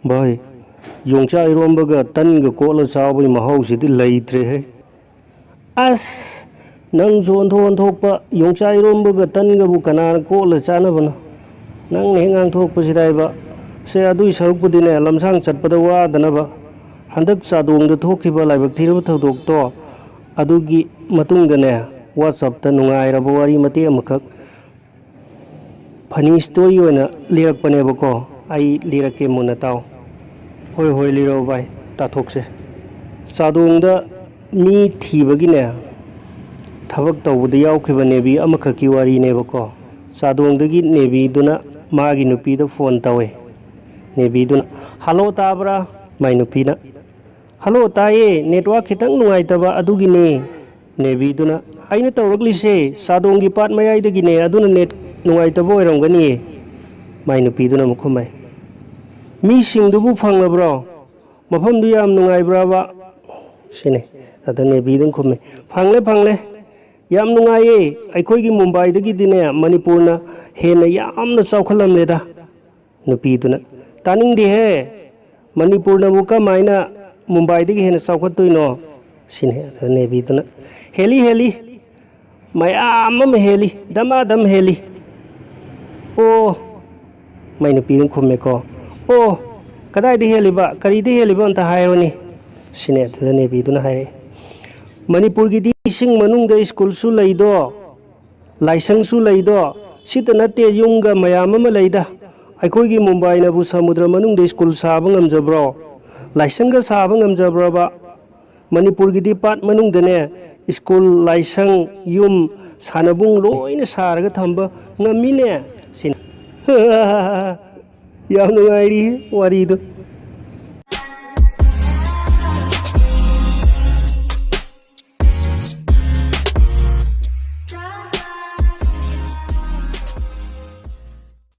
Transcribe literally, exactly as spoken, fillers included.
ꯚꯥꯏ, ꯌꯣꯡꯆꯥꯛ ꯏꯔꯣꯝꯕꯒ ꯇꯟꯒ ꯀꯣꯠꯂ ꯆꯥꯕꯒꯤ ꯃꯍꯥꯎꯁꯤꯗꯤ ꯂꯩꯇ꯭ꯔꯦꯍꯦ꯫ ꯑꯁ, ꯅꯪꯁꯨ ꯑꯣꯟꯊꯣꯛ ꯑꯣꯟꯊꯣꯛꯄ, ꯌꯣꯡꯆꯥꯛ ꯏꯔꯣꯝꯕꯒ ꯇꯟꯒꯕꯨ ꯀꯅꯥꯅ ꯀꯣꯠꯂ ꯆꯥꯅꯕꯅꯣ? ꯅꯪꯅ ꯍꯦꯛ ꯉꯥꯡꯊꯣꯛꯄꯁꯤꯗꯥꯏꯕ꯫ ꯁꯦ, ꯑꯗꯨꯏ ꯁꯔꯨꯛꯄꯨꯗꯤꯅꯦ, ꯂꯝꯁꯥꯡ ꯆꯠꯄꯗ ꯋꯥꯗꯅꯕ ꯍꯟꯗꯛ ꯆꯥꯗꯣꯡꯗ ꯊꯣꯛꯈꯤꯕ ꯂꯥꯏꯕꯛ ꯊꯤꯔꯕ ꯊꯧꯗꯣꯛꯇꯣ, ꯑꯗꯨꯒꯤ ꯃꯇꯨꯡꯗꯅꯦ, WhatsApp-ꯇ ꯅꯨꯡꯉꯥꯏꯔꯕ ꯋꯥꯔꯤ ꯃꯇꯦꯛ ꯑꯃꯈꯛ funny story ꯑꯣꯏꯅ ꯂꯤꯔꯛꯄꯅꯦꯕꯀꯣ꯫ ꯑꯩ ꯂꯤꯔꯛꯀꯦ, ꯃꯨꯟꯅ ꯇꯥꯎ꯫ ꯍꯣꯏ, ꯍꯣꯏ, ꯂꯤꯔꯛꯑꯣ ꯚꯥꯏ, ꯇꯥꯊꯣꯛꯁꯦ꯫ ꯆꯥꯗꯣꯡꯗ ꯃꯤ ꯊꯤꯕꯒꯤꯅꯦ, ꯊꯕꯛ ꯇꯧꯕꯗ ꯌꯥꯎꯈꯤꯕ ꯅꯦꯕꯤ ꯑꯃꯈꯛꯀꯤ ꯋꯥꯔꯤꯅꯦꯕꯀꯣ꯫ ꯆꯥꯗꯣꯡꯗꯒꯤ ꯅꯦꯕꯤꯗꯨꯅ ꯃꯥꯒꯤ ꯅꯨꯄꯤꯗ phone ꯇꯧꯋꯦ꯫ ꯅꯦꯕꯤꯗꯨꯅ, "Hello, ꯇꯥꯕ꯭ꯔꯥ?" ꯃꯥꯏ ꯅꯨꯄꯤꯅ, "Hello, ꯇꯥꯏꯌꯦ, network ꯈꯤꯇꯪ ꯅꯨꯡꯉꯥꯏꯇꯕ ꯑꯗꯨꯒꯤꯅꯦ꯫" ꯅꯦꯕꯤꯗꯨꯅ, "ꯑꯩꯅ ꯇꯧꯔꯛꯂꯤꯁꯦ ꯆꯥꯗꯣꯡꯒꯤ ꯄꯥꯠ ꯃꯌꯥꯏꯗꯒꯤꯅꯦ, ꯑꯗꯨꯅ net ꯅꯨꯡꯉꯥꯏꯇꯕ ꯑꯣꯏꯔꯝꯒꯅꯤꯌꯦ꯫" ꯃꯥꯏ ꯅꯨꯄꯤꯗꯨꯅ ꯑꯃꯨꯛ ꯈꯨꯝꯃꯦ, "ꯃꯤꯁꯤꯡꯗꯨꯕꯨ ꯐꯪꯂꯕ꯭ꯔꯣ? ꯃꯐꯝꯗꯨ ꯌꯥꯝ ꯅꯨꯡꯉꯥꯏꯕ꯭ꯔꯕ?" ꯁꯤꯅꯤ꯫ ꯑꯗ ꯅꯦꯕꯤꯗꯨꯅ ꯈꯨꯝꯃꯦ, "ꯐꯪꯂꯦ, ꯐꯪꯂꯦ꯫ ꯌꯥꯝ ꯅꯨꯡꯉꯥꯏꯌꯦ꯫ ꯑꯩꯈꯣꯏꯒꯤ ꯃꯨꯝꯕꯥꯏꯗꯒꯤꯗꯤꯅꯦ ꯃꯅꯤꯄꯨꯔꯅ ꯍꯦꯟꯅ ꯌꯥꯝꯅ ꯆꯥꯎꯈꯠꯂꯝꯂꯦꯗ꯫" ꯅꯨꯄꯤꯗꯨꯅ, "ꯇꯥꯅꯤꯡꯗꯦꯍꯦ, ꯃꯅꯤꯄꯨꯔꯅꯕꯨ ꯀꯃꯥꯏꯅ ꯃꯨꯝꯕꯥꯏꯗꯒꯤ ꯍꯦꯟꯅ ꯆꯥꯎꯈꯠꯇꯣꯏꯅꯣ?" ꯁꯤꯅꯤ꯫ ꯑꯗ ꯅꯦꯕꯤꯗꯨꯅ, "ꯍꯦꯜꯂꯤ, ꯍꯦꯜꯂꯤ, ꯃꯌꯥꯝ ꯑꯃ ꯍꯦꯜꯂꯤ, ꯗꯃꯥ ꯗꯝ ꯍꯦꯜꯂꯤ꯫" "ꯑꯣ," ꯃꯥꯏ ꯅꯨꯄꯤꯗꯨꯅ ꯈꯨꯝꯃꯦꯀꯣ, "ꯑꯣ, ꯀꯗꯥꯏꯗ ꯍꯦꯜꯂꯤꯕ? ꯀꯔꯤꯗ ꯍꯦꯜꯂꯤꯕ? ꯑꯝꯇ ꯍꯥꯏꯔꯣꯅꯦ꯫" ꯁꯤꯅꯦ꯫ ꯑꯗꯨꯗ ꯅꯦꯕꯤꯗꯨꯅ ꯍꯥꯏꯔꯛꯑꯦ, "ꯃꯅꯤꯄꯨꯔꯒꯤꯗꯤ ꯏꯁꯤꯡ ꯃꯅꯨꯡꯗ ꯁ꯭ꯀꯨꯜꯁꯨ ꯂꯩꯗꯣ, ꯂꯥꯏꯁꯪꯁꯨ ꯂꯩꯗꯣ, ꯁꯤꯇ ꯅꯠꯇꯦ, ꯌꯨꯝꯒ ꯃꯌꯥꯝ ꯑꯃ ꯂꯩꯗ꯫ ꯑꯩꯈꯣꯏꯒꯤ ꯃꯨꯝꯕꯥꯏꯅꯕꯨ ꯁꯃꯨꯗ꯭ꯔ ꯃꯅꯨꯡꯗ ꯁ꯭ꯀꯨꯜ ꯁꯥꯕ ꯉꯝꯖꯕ꯭ꯔꯣ? ꯂꯥꯏꯁꯪꯒ ꯁꯥꯕ ꯉꯝꯖꯕ꯭ꯔꯕ? ꯃꯅꯤꯄꯨꯔꯒꯤꯗꯤ ꯄꯥꯠ ꯃꯅꯨꯡꯗꯅꯦ ꯁ꯭ꯀꯨꯜ, ꯂꯥꯏꯁꯪ, ꯌꯨꯝ, ꯁꯥꯟꯅꯕꯨꯡ ꯂꯣꯏꯅ ꯁꯥꯔꯒ ꯊꯝꯕ ꯉꯝꯃꯤꯅꯦ꯫" ꯁꯤꯅꯤ꯫ ꯌꯥꯝ ꯅꯨꯡꯉꯥꯏꯔꯤ ꯋꯥꯔꯤꯗꯣ꯫